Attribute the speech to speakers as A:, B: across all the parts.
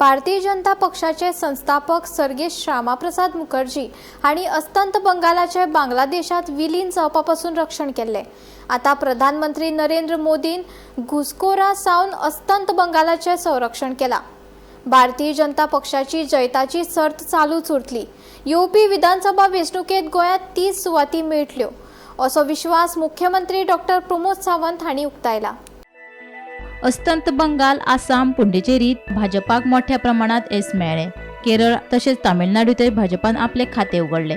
A: भारतीय जनता पक्षाचे संस्थापक सर्गेस्त श्यामाप्रसाद मुखर्जी हांणी अस्तंत बंगालाचे बांगलादेशात विलीन जावपा पसून रक्षण केल्लें. आतां प्रधानमंत्री नरेंद्र मोदीन घुसखोरा सावन अस्तंत बंगालाचें संरक्षण केलां. भारतीय जनता पक्षाची जैताची सर्त चालूच उरतली. येवपी विधानसभा वेंचणुकेंत गोंयांत 30 सुवाती मेळटल्यो असो विश्वास मुख्यमंत्री डॉक्टर प्रमोद सावंत हांणी उक्तायला.
B: अस्तंत बंगाल, आसाम, पुंडिचेरीत भाजपाक मोठ्या प्रमाणात येस मेळ्ळें. केरळ तशेंच तामिळनाडूतय भाजपान आपले खाते उगडले.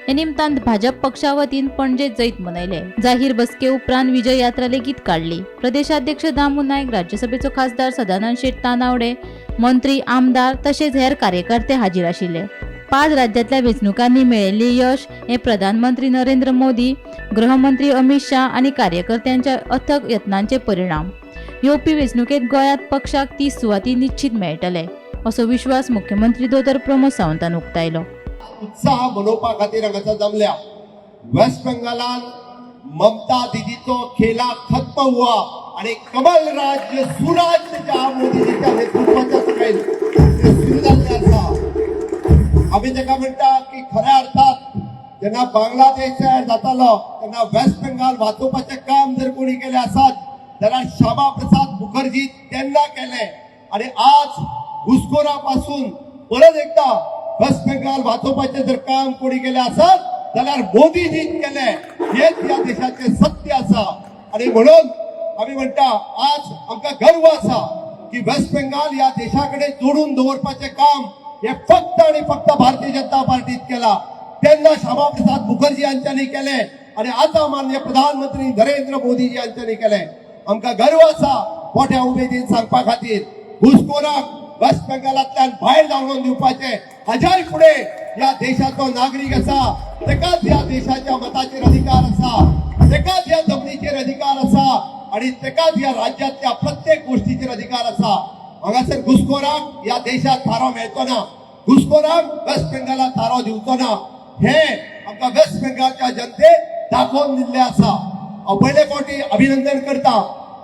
B: हे निमतान भाजप पक्षा वतीन पणजे जैत मनयले. जाहीर बसके उपरांत विजय यात्रा लेगीत काडली. प्रदेशाध्यक्ष दामू नायक, राज्यसभेचो खासदार सदानंद शेट तानावडे, मंत्री, आमदार तशेंच हेर कार्यकर्ते हाजीर आशिल्ले. 5 राज्यांतल्या वेंचणुकांनी मेळिल्लें यश हें प्रधानमंत्री नरेंद्र मोदी, गृहमंत्री अमित शाह आनी कार्यकर्त्यांच्या अथक यत्नांचे परिणाम. येवपी वेंचणुकेंत गोंयांत पक्षाक 30 सुवाती निश्चित मेळटले असो विश्वास मुख्यमंत्री दोतोर प्रमोद सावंतान उक्तायलो.
C: उत्साह मनोवपा खातीर हांगासर जमल्या. वेस्ट बेंगालान ममता दिदीचो खेला खत्म हुआ आणि कमल राज्य, सुराज्य ज्या मोदीजीच्या नेतृत्वाच्या सकयल ते सुरू जाल्लें आसा. आमी ताका म्हणटा की खऱ्या अर्थात जेन्ना बांगलादेश तयार जातालो तेन्ना वेस्ट बेंगाल वाचोवपाचें काम जर कोणी केलें आसत जाल्यार श्यामा प्रसाद मुखर्जी तेन्ना केलें आणि आज घुसखोरा पासून परत एकदा वेस्ट बेंगाल वाचोवपाचें जर काम कोणी केलें आसत जाल्यार मोदीजीन केलें. हेच ह्या देशाचें सत्य आसा आणि म्हणून आमी म्हणटा, आज आमकां गर्व आसा की वेस्ट बेंगाल ह्या देशा कडेन जोडून दवरपाचें काम हे फक्त आणि फक्त भारतीय जनता पार्टीत केला. तेन्ना श्यामा प्रसाद मुखर्जी हांच्यांनी केलें आणि आतां माननीय प्रधानमंत्री नरेंद्र मोदीजी हांच्यांनी केलें. आमकां गर्व आसा मोठ्या उमेदीन सांगपा खातीर, घुसखोराक वेस्ट बेंगालांतल्यान भायर धांवडून दिवपाचें. हाज्याय फुडें ह्या देशाचो नागरीक आसा तेकाच ह्या देशाच्या मताचेर अधिकार आसा, तेकाच ह्या जमनीचेर अधिकार आसा आणि तेकाच ह्या राज्यातल्या प्रत्येक गोष्टीचेर अधिकार आसा. हांगासर घुसखोराक ह्या देशात थारो मेळचो ना, घुसखोराक वेस्ट बेंगालात थारो दिवचो ना, हे आमकां वेस्ट बेंगालच्या जनतेक दाखोवन दिल्लें आसा. हांव पयले फावटी अभिनंदन करता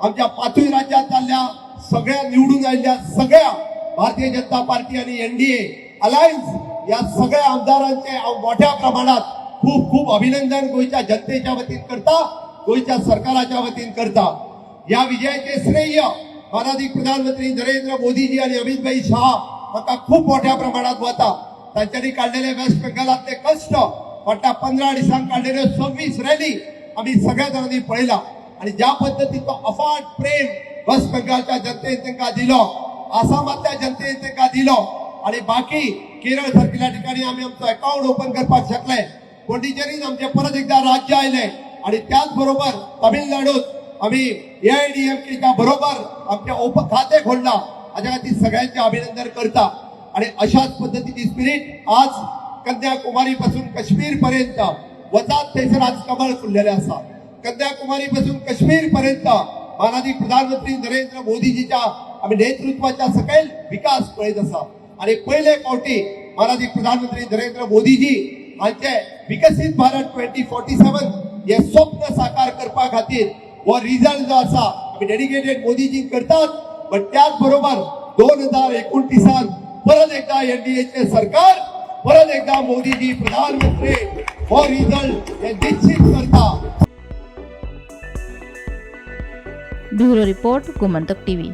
C: आमच्या पांचूय राज्यात जाल्ल्या सगळ्या निवडून आयिल्ल्या सगळ्या भारतीय जनता पार्टी आणि एनडीए अलायन्स या सगळ्या आमदारांचे हांव मोठ्या प्रमाणात खूप खूप अभिनंदन गोंयच्या जनतेच्या वतीन करता, गोंयच्या सरकाराच्या वतीन करता. या विजयाचे श्रेय मानादीक प्रधानमंत्री नरेंद्र मोदीजी आणि अमितभाई शहा हांकां खूप मोठ्या प्रमाणात वता. तांच्यांनी काडलेले वेस्ट बेंगालातले कश्ट, फाटल्या 15 दिसांक काडलेल्यो 26 रॅली आमी सगळ्या जाणांनी पळयला आणि ज्या पद्दतीचो अफाट प्रेम वेस्ट बेंगालच्या जनतेन तांकां दिलो, आसामातल्या जनतेन तांकां दिलो आणि बाकी केरळ सारकिल्ल्या ठिकाणी आमी आमचो अकाउंट ओपन करपाक शकले. पोंडिचेरीन आमचे परत एकदा राज्य आयले आणि त्याच बरोबर तामिळनाडूत आम्ही एआयडीएमकेच्या बरोबर आमचे ओप खाते खोडला. हाज्या खातीर सगळ्यांचे अभिनंदन करता. आणि अशाच पद्दतीची स्पिरीट आज कन्याकुमारी पासून काश्मीर पर्यंत वचात थंयसर आज कमळ फुललेले आसा. कन्याकुमारी पासून काश्मीर पर्यंत मानादीक प्रधानमंत्री नरेंद्र मोदीजीच्या आमी नेतृत्वाच्या सकयल विकास पळयत आसा. आणि पयले फावटी मानादीक प्रधानमंत्री नरेंद्र मोदीजी हांचे विकसीत भारत 2047 हे स्वप्न साकार करपा खातीर हो रिझल्ट जो आसा आमी डेडिकेटेड मोदीजी करतात. पण त्याच बरोबर 2029 परत एकदा एनडीएचे सरकार, परत एकदा मोदीजी प्रधानमंत्री, हो रिझल्ट हे निश्चित करता.
B: Bureau report, Gomantak TV.